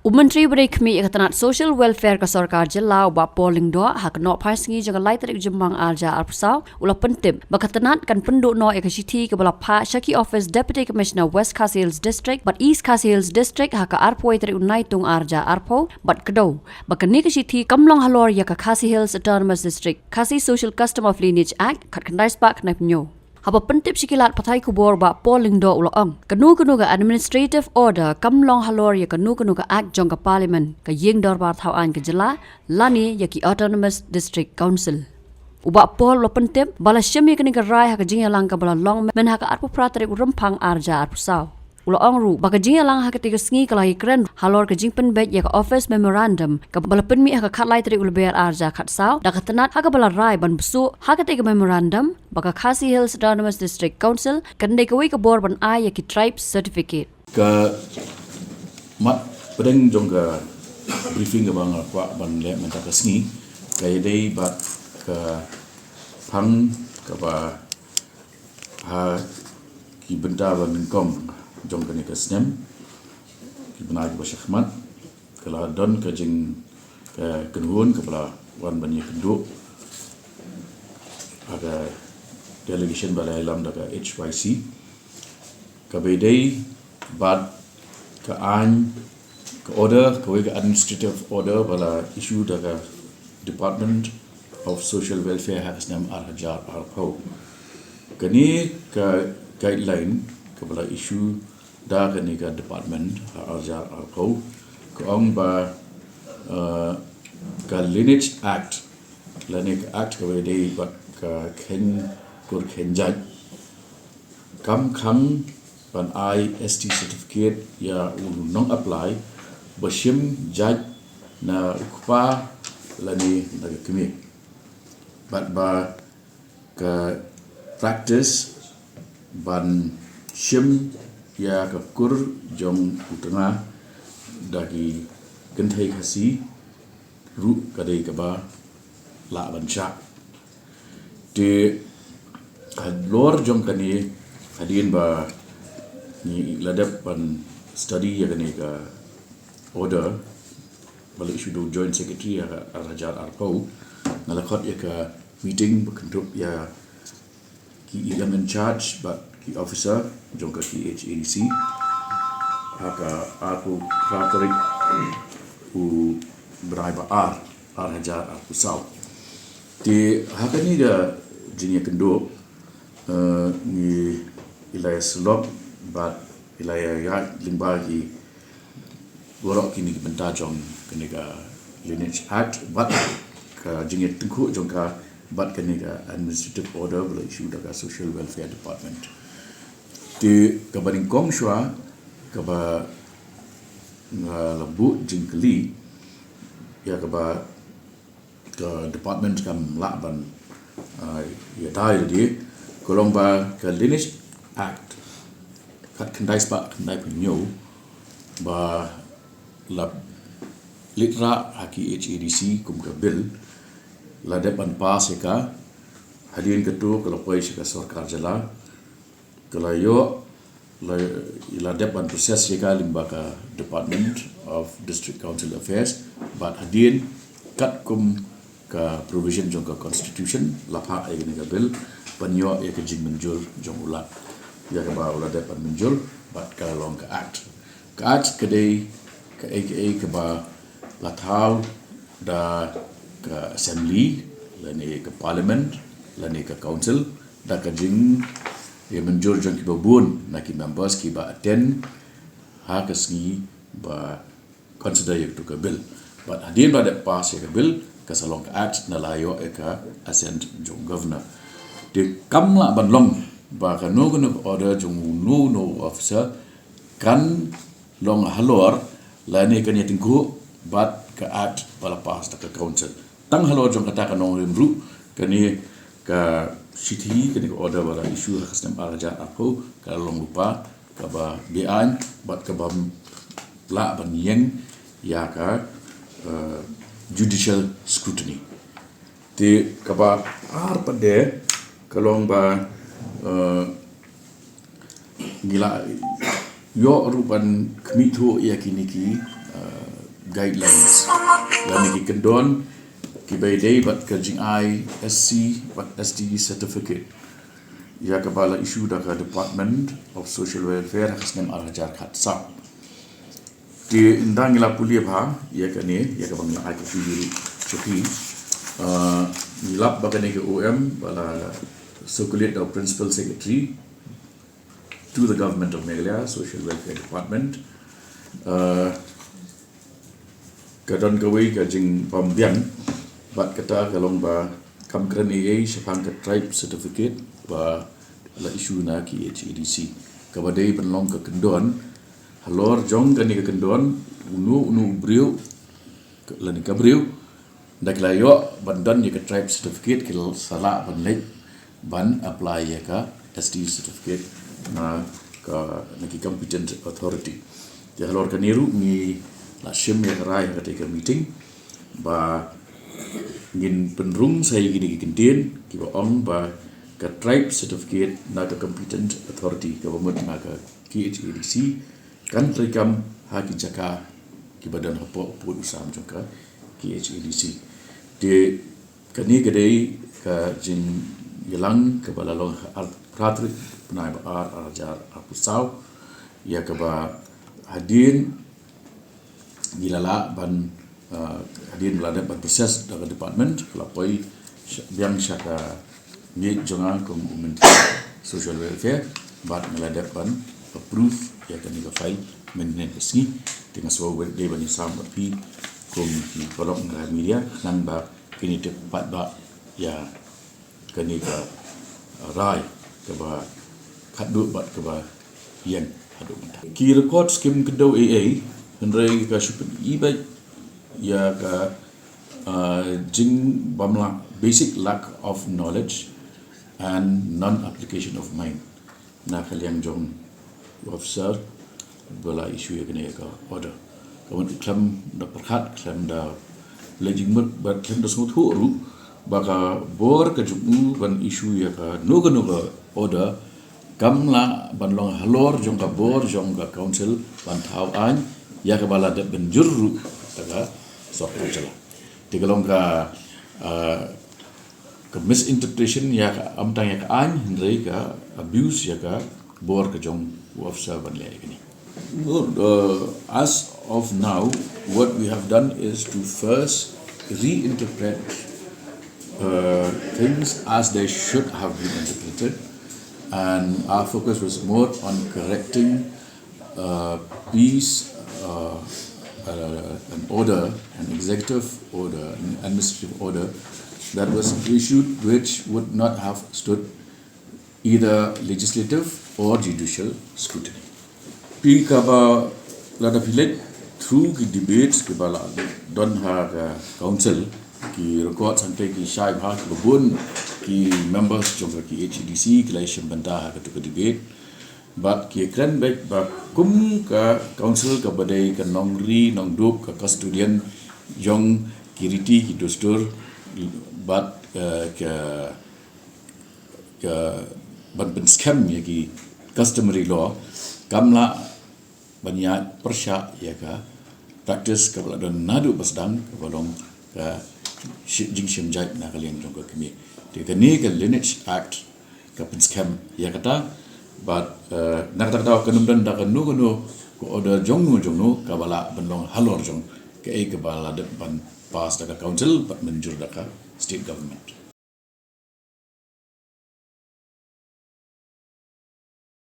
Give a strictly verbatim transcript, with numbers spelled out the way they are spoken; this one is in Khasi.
U Myntri ba dei khmih ïa ka tnat Social Welfare ka Sorkar Jylla, u Bah Paul Lyngdoh, ha ka Nohphai Sngi jong ka lai tarik Jymmang arhajar arphew saw, u la pyntip ba ka tnat kan pynduh noh ïa ka shithi kaba la phah sha ki office Deputy Commissioner West Khasi Hills District bad East Khasi Hills District ha ka arphew tarik u Naitung arhajar arphew, bad kdew ba kane ka shithi kam long halor ïa ka Khasi Hills Autonomous District, Khasi Social Custom of Lineage Act, khatkhyndai spah khyndaiphew hynñiew. Haba pyntip sha ki lad pathai khubor, u Bah Paul Lyngdoh u la ong, kano kano ka administrative order kam long halor ïa kano kano ka act jong ka Parliament, ka Ïing Dorbar Thaw Aiñ ka Jylla, lane ïa ki Autonomous District Council. U Bah Paul u la pyntip ba la shim ïa kane ka rai ha ka jingïalang kaba la long mynha ka arphew phra tarik u Rymphang arhajar arphew saw. U la ong ruh ba ka jingïalang ha katei ka sngi ka la ïakren halor ka jingpynbeit ïa ka Office Memorandum kaba la pynmih ha ka khatlai tarik u Lber arhajar khatsaw da ka tnat, ha kaba la rai ban bsuh ha katei ka Memorandum ba ka Khasi Hills Autonomous District Council kan dei kawei ka bor ban ai ïa ki Tribe Certificate. Ka mat pdeng jong ka briefing kaba nga kwah ban leh mynta ka sngi ka ïadei bad ka phang kaba ha ki bynta ba nyngkong jong kane ka snem, ki bnai kiba shakhmat, ka la don ka jing, ka kynhun kaba la wan ban ïakynduh ha ka delegation ba la ïalam da ka H Y C, kaba ïadei bad ka aiñ, ka order, kawei ka administrative order ba la issue da ka Department of Social Welfare ha ka snem arhajar arphew. Kane ka guideline kaba la issue da kane ka department ha arhajar arphew ka ong ba, eh, ka Lineage Act lane ka act kaba ïadei bad ka kheiñ kur kheiñ jait kam khang ban ai S T certificate ïa u nong apply ba shim jait na u kpa lane na ka kmie. Bad ba ka practice ban shim ïa ka kur jong u tnga da ki kynthei Khasi ruh ka dei kaba lah ban shah. Te halor jong kane, hadien ba ngi la dep ban study ïa kane ka order ba la issue da u Joint Secretary ha ka arhajar arphew, nga la khot ïa ka meeting ba kynthup ïa ki E M in charge bad ki officer jong ka K H A D C ha ka arphew phra tarik u bnai ba ar, arhajar arphew saw. Te ha kane ka jingïakynduh, eh, ngi la ïasyllok bad ngi la ïa, ïa lyngba ki baroh kine ki bynta jong kane ka Lineage Act bad ka jingïatyngkhuh jong ka bad kane ka administrative order ba la issue da ka Social Welfare Department. Te kaba nyngkong shuwa kaba nga la buh jingkylli ïa kaba ka department kam lah ban, ah, ïada ïa lade, ka long ba ka Lineage Act khatkhyndai spah khyndaiphew hynñiew ba la leit rah ha K H A D C kum ka bill, la dep ban pass ïa ka, hadien kata ka la poi sha ka sorkar jylla, ka la ïoh, la, la dep ban process ïa ka lyngba ka Department of District Council Affairs, bad hadien katkum ka provision jong ka Constitution, la phah ïa kane ka bill ban ïoh ïa ka jingmynjur jong u Lat. Ïa kaba u la dep ban mynjur bad ka la long ka Act. Ka Act ka dei kaei kaei kaba la thaw da ka Assembly lane ka Parliament lane ka Council da ka jingïamynjur jong kiba bun na ki members kiba attend ha ka sngi ba consider ïa katu ka bill. Bad hadien ba dep pass ïa ka bill, ka sa long ka Act, na la ïoh ïa ka assent jong Governor. Te kam lah ban long ba kano kano ka order jong uno uno u officer kan long halor lane kan ïatyngkhuh bad ka Act ba la pass da ka Council. Tang halor jong kata ka nongrim ruh, kane ka shithi, kane ka order ba la issue ha ka snem arhajar arphew, ka la long lypa kaba beaiñ bad kaba lah ban ïeng ïa ka, eh, judicial scrutiny. Te kaba ar pat de ka long ba, eh, ngi la ïoh ruh ban khmih thuh ïa kine ki, eh, guidelines lane ki kyndon kiba ïadei bad ka jingai S C bad S T certificate ïa kaba la issue da ka Department of Social Welfare ha ka snem ar hajar khatsaw. Te ynda ngi la pule bha ïa kane, ïa kaba ngi la ai ka pule ruh sha phi, ah, ngi lap ba kane ka O M ba la circulate da u Principal Secretary to the Government of Meghalaya, Social Welfare Department. Ah, ka don kawei ka jingbym biang bad kata ka long ba kam kren ei ei shaphang ka tribe certificate ba la issue na K H A D C, kaba dei ban long ka kyndon halor jong kane ka kyndon, uno uno u briew lane ka briew, ynda ki la ïoh ban don ïa ka tribe certificate, ki la sa lah ban leit ban apply ïa ka S T certificate na ka, na ki competent authority. Te halor kane ruh ngi la shim ïa ka rai ha katei ka meeting ba ngin pynrung sa ïa kine ki kyntien kiba ong ba ka tribe certificate na ka competent authority, kaba mut na ka K H A D C, kan treikam ha ki jaka kiba don hapoh pud u sam jong ka K H A D C. Te kane ka dei ka jingïalang kaba la long ha ar, phra tarik bnai ba ar, ar hajar arphew saw, ïa kaba hadien ngi la lah ban, ah, hadien ba la dep ban process da ka department, ka la poi sh-, biang sha ka ngeit jong nga kum u Myntri Social Welfare, bad nga la dep ban approve ïa kane ka file mynhynnin ka sngi. Te nga sngew ba dei ban ïasam bad phi kum ki paralok na ka media, khnang ba kin ïa tip pat ba ïa kane ka rai kaba khatduh bad kaba ïeng haduh mynta. Ki records kim kdew ei ei, hynrei ka shu pyni beit ïa ka, ah, jingbym lah, basic lack of knowledge and non-application of mind na ka liang jong u officer ba la issue ïa kane ka order. Ka mut khlem da pyrkhat, khlem da leh jingmut, bad khlem da sngewthuh ruh ba ka bor ka jong u ban issue ïa kano kano ka order kam lah ban long halor jong ka bor jong ka council ban thaw aiñ ïa kaba la dep ban jur ruh da ka sorkar jylla. Te ka long ka, ah, ka misinterpretation ïa ka, ym tang ïa ka aiñ, hynrei ka abuse ïa ka bor ka jong u officer ban leh ïa kane. Well, uh, as of now, what we have done is to first reinterpret, uh, things as they should have been interpreted, and our focus was more on correcting uh, piece, uh, uh, an order, an executive order, an administrative order that was issued, which would not have stood either legislative or judicial scrutiny. Phi, kaba lada phi leit through ki debates kiba la don ha ka council, ki records hangtei ki shai bha, kiba bun ki members jong ka K H A D C ki la ïashim bynta ha katu ka debate. Bad ki kren beit ba kum ka council kaba dei ka nongri nongdup, ka custodian jong ki riti ki dustur, bad, eh, ka, ka ban pynskhem ïa ki customary law, kam lah ban ïaid pyrshah ïa ka practice kaba la don naduh ba sdang, kaba long ka shi-, jingshim jait na ka liang jong ka kmie. Te kane ka Lineage Act ka pynskhem ïa kata, bad, eh, na kata ka daw kan ym don da kano kano ka order jong no jong no kaba lah ban long halor jong kaei kaba la dep ban pass da ka council bad mynjur da ka state government.